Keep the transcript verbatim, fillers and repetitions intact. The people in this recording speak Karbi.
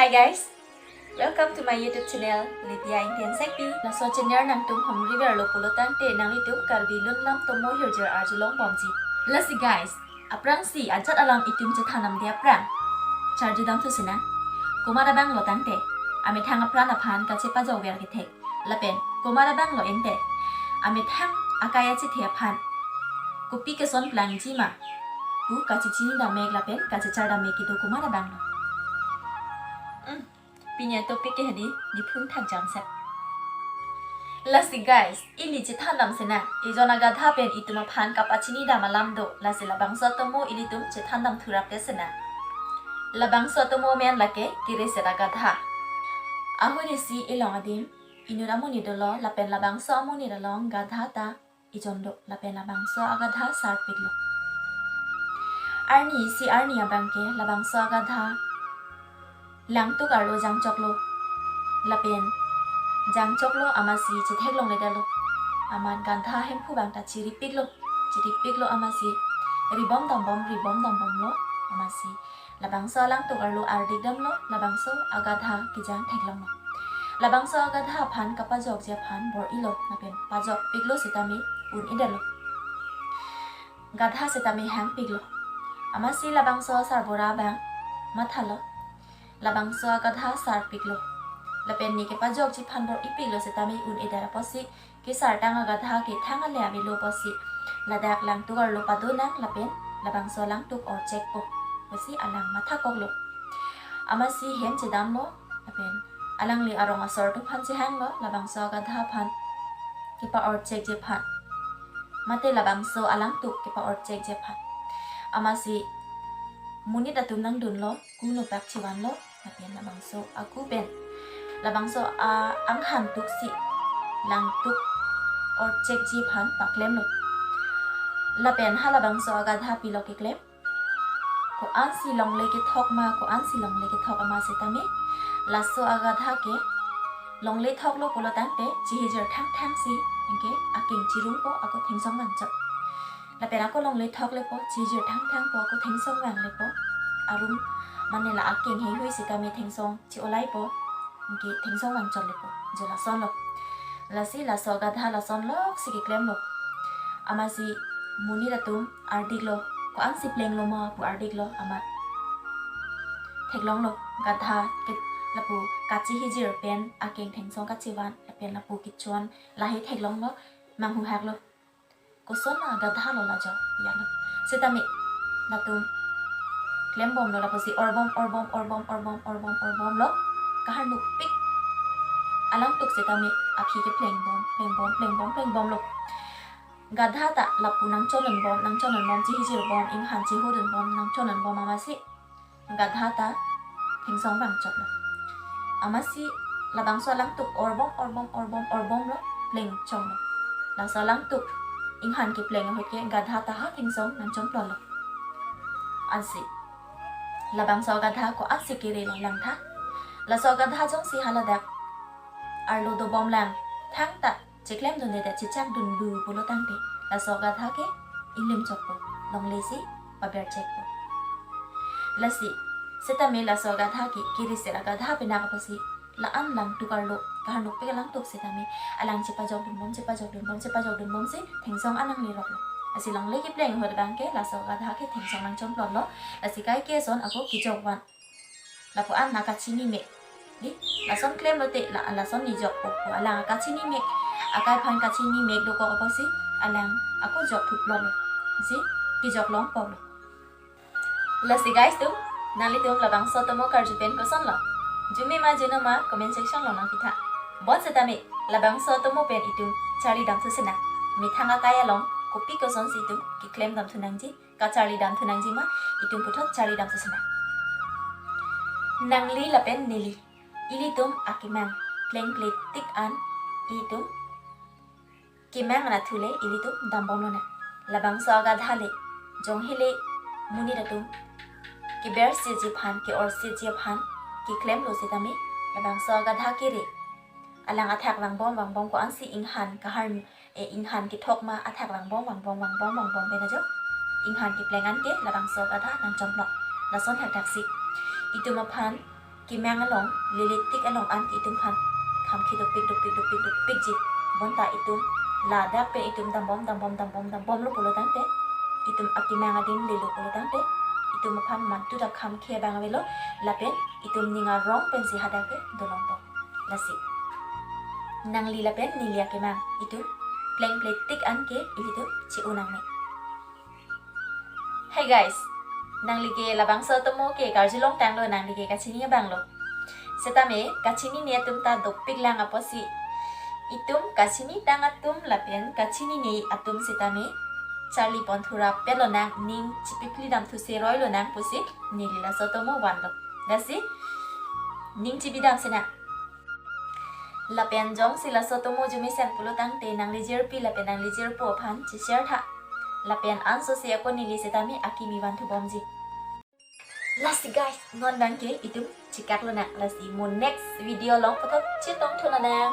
Hi guys, welcome to my YouTube channel, Lydia Ingti Engsekpi. Laso channel nangtum humri verlo pulo tangte nanglitum Karbi lun lam tomo hirjir arjulong bomji. Lasi guys, aphrangsi ajat alam itum chethan damde aphrang charju damthu sinang. Komat abang lo tangte, amethang apran aphan kachepajok ver kethek. Lapen komat abang lo ente, amethang akai achethe aphan kopi keson plangji ma pu kachechini dam-ek lapen kachechar dam-ek kedo komat abang lo. Hmm, pini atopic ke hadi niphun thak jamsep. Lasi guys, ili chethan dam sinang, ejon agadha pen itum aphan kapachini dam alam do, lasi labangso atomo ilitum chethan dam thurap te sinang. Labangso atomo amen lake Kirisit Agadha. Ahut isi ilong adim inut amonit dolo, lapen labangso amonit along gadha ta ejon do, lapen labangso agadha sarpiklo. Arni isi arni abang ke labangso agadha langtuk arlo jangchoklo. Lapen jangchoklo amatsi chetheklongledetlo. Amat gadha hemphu abang ta chiripiklo. Chiripiklo amatsi ribom dambom, ribom dambomlo. Amatsi labangso alangtuk arlo ardik damlo, labangso agadha kejang theklonglo. Labangso agadha aphan kapajokji aphan bor-ilo, lapen pajokpiklo sitame un-edetlo. Gadha sitame hangpiklo. Amatsi labangso sarbura abang mathalo, labangso agadha sarpiklo. Lapen ne kepajokji aphan bor-ipiklo sitame un-edet apotsi kesartang agadha ke thang ale avelo apotsi ladak langtuk arlo padonang lapen labangso alangtuk orchekpo pusi alang mathakoklo. Amatsi hem chedamlo lapen alangli arong asor atum aphan chehanglo labangso agadha aphan kepa-orchekji aphan, mate labangso alangtuk kepa-orchekji aphan. Amatsi monit atum nangdunlo, ku nopak chevanlo, lapen labangso aku pen labangso a-anghan tuksi langtuk orchekji aphan paklemlo. Lapen halabangso agadha pilo keklem, ko-ansi longle kethok ma, ko-ansi longle kethok ama sitame, laso agadha ke longle thoklo pulo tangte chihijir thangthangsi anke akeng chirumpo, ako thengsong vangchot. Lapen ako longle thoklepo, chihijir thangthangpo, ako thengsong vanglepo. Arum mane la akeng heihui sitame thengsong che-olaipo, anke thengsong vangchotlepo. Jo lasonlo. Lasi laso agadha lasonloksi keklemlo. Amatsi monit atum ardiklo, ko-ansi plenglo ma pu ardiklo, amat theklonglo. Gadha ke lapu kachihijir pen akeng thengsong kachevan, lapen lapu kechon lahei theklonglo, manghuhaklo. Koson agadha lo lajo, yalo. Sitame latum klembomlo, lapusi orbom, orbom, orbom, orbom, orbom, orbomlo. Kaharnukpik alangtuk sitame aphi keplengbom, plengbom, plengbom, plengbomlo. Gadha ta lapu nangchonunbom, nangchonunbom, chihijirbom, inghan chihodunbom, nangchonunbom amatsi gadha ta thengsong vangchotlo. Amatsi labangso alangtuk orbom, orbom, orbom, orbomlo, plengchonglo. Laso alangtuk inghan kepleng ahut ke gadha ta ha thengsong nangchongplotlo. Ansi labangso agadha ko-ansi kerelo langtha. Laso agadha jongsi haladak arlo dobom lang thangta cheklemdunde ta chechakdunde pulo tangte, laso agadha ke inglem chokpo, longlesi paberchekpo. Lasi sitame laso agadha ke Kirisit Agadha pinak apotsi la-an langtuk arlo kaharnukpik alangtuk sitame alang chepajokdunbom, chepajokdunbom, chepajokdunbomsi thengsong an nangleroklo. Lasi longle kepleng ahut abang ke laso agadha ke thengsong nangchongplotlo. Lasi kaike ason ako kejokvan. Lapu-an akachini mek. Di, lason klemlote, la, lason nejokpo pu alang akachini mek. Akai aphan kachini mek dokok apotsi alang ako jokthuplotlo. Si, kejoklongpoklo. Lasi guys atum, nanglitum labangso atomo karju pen kosonlo? Arjume ma arjuno ma comment section along nangpitha. Bonsitame labangso atomo pen itum charli damthu sinang. Methang akai along kopi kosonsi itum keklem damthu nangji, kacharli damthu nangji ma, itum puthot charli damthu sinang. Nangli lapen neli, ilitum akemang plengple tik an itum kemang anatthu le ilitum dambomlonang. Labangso agadha le jongsi le monit atum kebersetji aphan, ke-orsetji aphan keklemlo sitame, labangso agadha kere alang athak vangbom vangbom ko-ansi inghan kahar, e, inghan kethok ma athak vangbom vangbom vangbom vangbom pen ajo inghan kepleng an ke labangso agadha nangchongplot. Lason thakthak si itum aphan Kemang along, lele tik along an ke itum aphan kham khidopik dopik dopik dopik ji. Bonta itum ladak pen itum dambom dambom dambom dambomlo pulo tangte, itum akemang adim lelo pulo tangte, itum aphan mantu ta kham khe abang avelo, lapen itum ning arong pensi hadak ke dolongpo. Lasi nangli lapen neli akemang itum plengple tik an ke ilitum che-o nangne. Hey guys, nangli ke labangso atomo ke karjulong tanglo, nangli ke kachini abanglo. Setame kachinine atum ta dopik lang apotsi, itum kachini tang atum lapen kachinine atum setame charli pon thura pet lonang, ning chipiphli dam thu seroi lonang pusi neli laso atomo vanlo. Lasi ning chibi dam sena. Lapen jongsi laso atomo arjumesen pulo tangte, nangli jirpi lapen nangli jirpo aphan che-share tha. Lapen anso si ako neli setame akimi van thu bomji. Lasi guys, non abang ke itum chekak lonang, lasi mo next video along puthot chetong thu lonang.